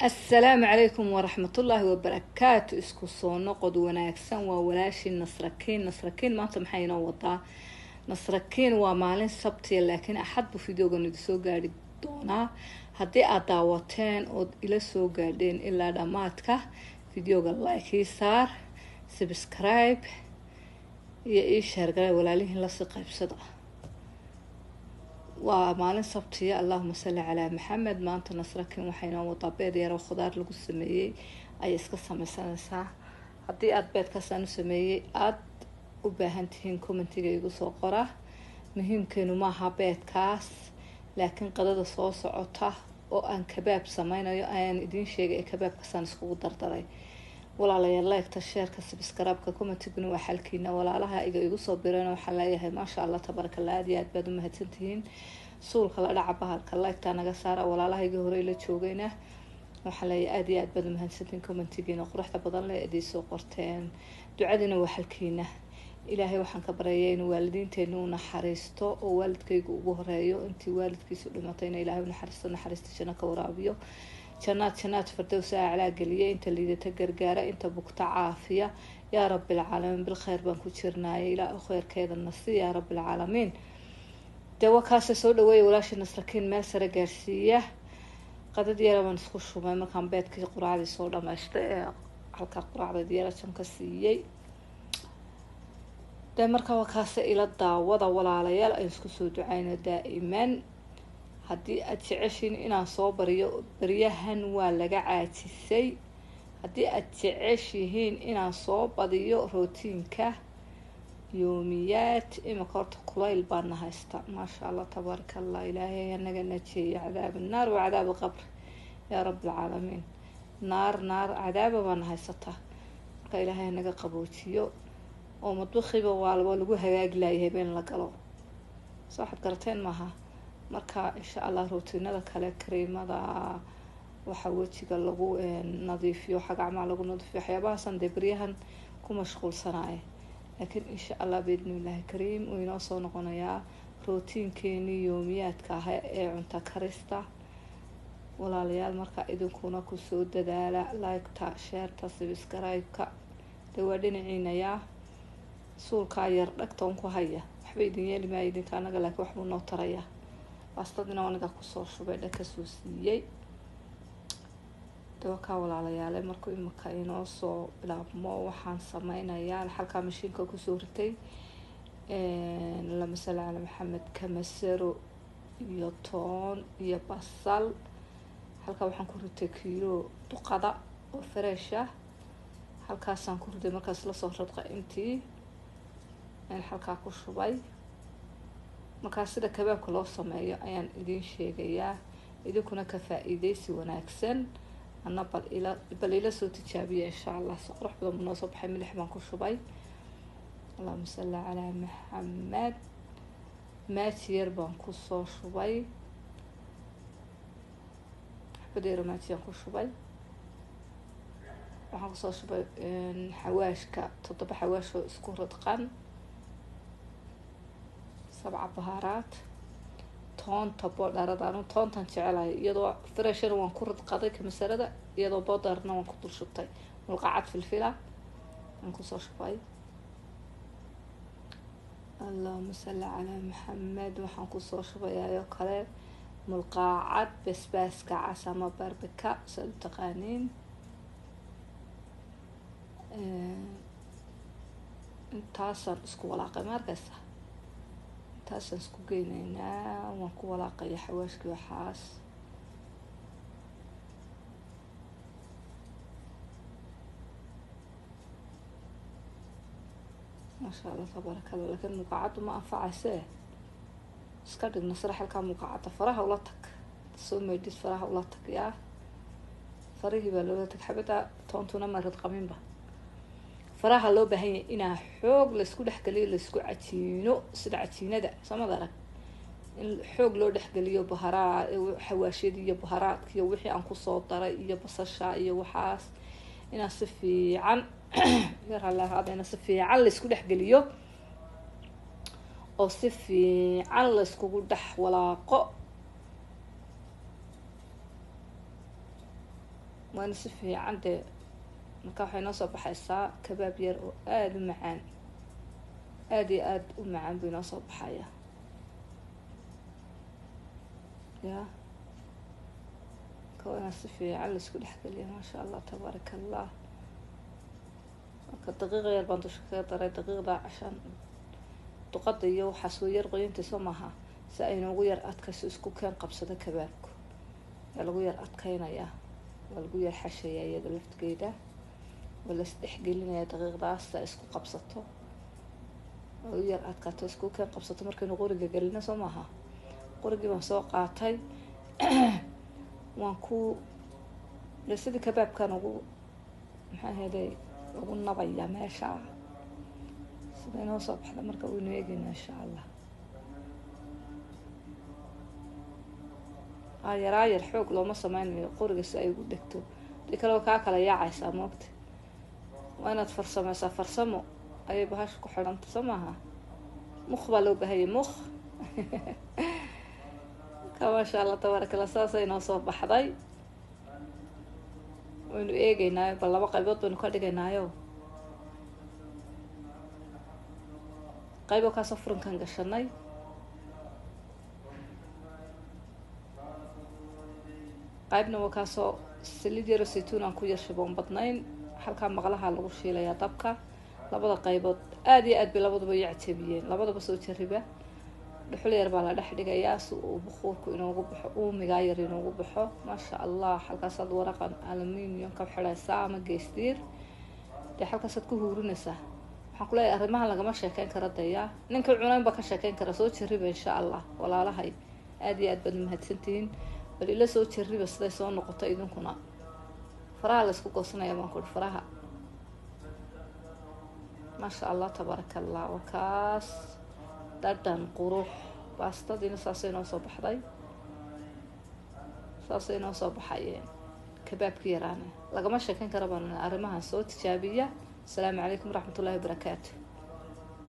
Asalaamu calaykum waraxmatullaahi wabarakaatu. Isku soo noqod wanaagsan. Waa walaashii Nasrakiin. Nasrakiin maanta maxay inoo wadaa? Nasrakiin waa maalin Sabtiya, laakiin Axad buu videogan idi soo gaadhi doonaa. Haddii aad daawateen ood ila soo gaadheen ilaa dhammaadka videoga, like saar, subscribe iyo ii share gala, walaalihiin lasii qaybsada. Waa maalin Sabtiya. Allahuma salli calaa Maxamed. Maanta Nasrakin waxay inoo wadaa beed yar oo khudaar lagu sameeyey ayay iska sameysanaysaa. Haddii aada beedkaasaan u sameeyey aada u baahan tihiin, commentiga igu soo qora. Muhiimkeenu maaha beedkaas, laakiin qadada soo socota oo aan kabaab sameynayo ayaan idiin sheegay ee kabaabkaasaan iskugu dardaray. Walaalayaal, liketa, shareka, subscribe-ka, commentiguna waa xalkiina. Walaalaha iga igu soo bireen waxaan leeyahay maasha Allah, tabaarakallah, aad iyo aad baad u mahadsantihiin. Suulka la dhaca bahalka liketa naga saara. Walaalaha iga horey la joogayna waxaan leeyahay aad iyo aad baad u mahadsantihiin commentigiina quruxda badan leh idii soo qorteen. Ducadiina waa xalkiina. Ilaahay waxaan ka baryaya inuu waalidiinteena u naxariisto, oo waalidkaygu ugu horeeyo. Intii waalidkiisu dhimatayna Ilaahay u naxariisto, naxariista janno ka waraabiyo, jannaad jannaad fardows aclaa geliya, inta liidata gargaara, inta bugta caafiya, yaa rabbilcaalamiin. Bilkhayr baan ku jirnaaya, ilaa kheyrkeeda nasi, yaa rabbilcaalamiin. Dee wakaasa soo dhaweeya walaashii Nasrakiin, meel sare gaarsiiya. Qadad yara baan isku shubay markaan beedkii quraacdii soo dhamaystay ee halkaa quraacdeed yara jan ka siiyey. Dee marka wakaase ila daawada, walaalayaal, aan isku soo ducayno daa'iman. Haddii aada jeceshiin inaan soo bariyo, baryahan waa laga caajisay. Haddii aada jeceshihiin inaan soo badiyo rootiinka yoomiyaad, imika horta kulayl baana haysta, maasha Allah, tabaaraka Allah. Ilaahay anaga najeeya cadaab naar wa cadaab alqabr, yaa rabbi alcaalamiin. Naar naar cadaaba baana haysataa, marka Ilaahay hanaga qaboojiyo. Oo madbakiiba waa lagu hagaagi laayahay been la galo, soo waxaad garateen maaha. Marka insha Allah rootiinada kale, kareemada waxa wejiga lagu nadiifiyo, waxa gacmaha lagu nadiifiyo, waxyaabahaasaan dee baryahan ku mashquulsanaaye. Laakiin insha Allah biidnillahi kariim uu inoo soo noqonayaa rootiinkeenii yoomiyaadka ah ee cunto karista, walaalayaal. Marka idinkuna kusoo dadaala liketa, shareta, subscribe-ka. Dee waa dhinaciinayaa suulkaa yar dhagta un ku haya, waxba idin yeeli maayo idinka anaga, laakiin waxbuu noo tarayaa. Baastadina aniga kusoo shubay, dhag kasoo siiyey dawakaa, walaalayaale. Markuu imika inoo soo bilaabmo waxaan sameynayaa halkaa mashiinka kusoo ritay, lama sali cala Maxamed, kamasaro iyo toon iyo basal. Halkaa waxaan ku ritay kiilo duqada oo fresh ah, halkaasaan ku riday. Markaas lasoo radqa intii halkaa ku shubay. Markaa sida kabaabka loo sameeyo ayaan idiin sheegayaa, idinkuna ka faa-iideysi wanaagsan. Ana bal ila soo tijaabiya insha Allah. Si qurux badan buu noo soo baxay. Milix baan ku shubay, allahuma salli calaa Maxamed. Maaji yar baan kusoo shubay, xabad yaro maajiyaan ku shubay. Waxaan kusoo shubay xawaashka, 7 xawaashoo isku radqan, 7 bahaaraad, toonta boodharada. Anu toontan jecelahay iyadoo freshana waan ku radqaday kamasarada, iyadoo boodarna waan ku dul shubtay. Mulqacad filfila waan kusoo shubay, allahuma salli calaa Maxamed. Waxaan kusoo shubayaayoo kale mulqaacad basbaaska cas ama barbika saad u taqaaniin. Intaasaan isku walaaqay, ma arkaysa? Intaasaan isku geyneynaa, waan ku walaaqaya xawaashkii waxaas. Maasha Allah, tabaaraka Allah. Laakiin muqaacaddu ma anfacayse, iska dhig Nasra xalkaa muqaacadda, faraha ula tag, soo meydhid, faraha ula tag. Yaa farihii baa loola tag, xabadda toontuna ma radqaminba. Faraha loo baahan yahay inaa xoog laysku dhexgeliyo, laysku cajiino sida cajiinada soomad arag, in xoog loo dhexgeliyo baharaa xawaashyadii iyo baharaadka iyo wixii aan kusoo daray iyo basasha iyo waxaas, inaa si fiican yarhalahaadayna si fiican laysku dhexgeliyo oo si fiican layskugu dhex walaaqo. Waana si fiican dee. Marka waxay noo soo baxaysaa kabaab yar oo aada u macaan, aada iyo aada u macaan buu inoo soo baxaya. Ya marka waa inaa si fiican laisku dhexgeliya. Maasha Allah, tabaaraka Allah. Marka daqiiqa yar baan dusha kaga daray, daqiiqda cashaan duqada iyo waxaas way yar qoyantay, soo maaha? Si ay noogu yar adkayso, isku keen qabsado kabaabku waa lagu yar adkeynayaa, waa lagu yar xashayaa iyada laftigeeda, waa la isdhexgelinayaa daqiiqdaas si ay isku qabsato oo u yar adkaato, isku keen qabsato markaynu qoriga gelino, soo maaha? Qorigii baan soo qaatay, waan ku de sidii kabaabkan ugu, maxaa ahayday, ugu nabaya meesha. Sida inoo soo baxda marka waynu eegeynaa, insha Allah. Yaraayar xoog looma sameynayo qoriga si ay ugu dhegto, hadii kaleba kaa kala yaacaysaa moogta. Waa inaad farsameysaa, farsamo ayay bahasha ku xidhanta, soo maaha? Muk baa loo baahayay, muk ka. Maasha Allah, tabaaraka Allah, saasay noo soo baxday. Waynu eegeynaayo, bal laba qaybood baynu ka dhigaynaayo. Qaybo kaasoo furankan gashanay, qaybna waa kaasoo saliid yaro saytuun aan ku yar shuboon badnayn, halkaa maqlaha lagu shiilayaa dabka. Labada qaybood aada iyo aad bay labaduba ii cajabiyeen, labadaba soo jariba. Dhuxul yar baa la dhex dhigayaa si uu bukuurku inoogu baxo, uumigaa yar inoogu baxo. Maasha Allah, halkaasaad waraqan aluminium ka xidhaysaa ama geestiir dee, halkaasaad ku huurinaysaa. Waxaan kuleeyahay arrimahan lagama sheekeyn karo deya, ninka cunayn baa ka sheekeyn kara. Soo jariba, insha Allah. Walaalahay, aada iyo aad baad mahadsantihiin. Bal ila soo jariba siday soo noqoto idinkuna. Faraha laysku goosanaya baan kuhi, faraha. Maasha Allah, tabaaraka Allah, waa kaas dhadhan qurux. Baastadiina saasay noo soo baxday, saasay noo soo baxayeen. Kabaabki yaraana lagama sheekeyn kara baan. Arrimahan soo tijaabiya. Asalaamu calaykum waraxmatullahi wabarakaatu.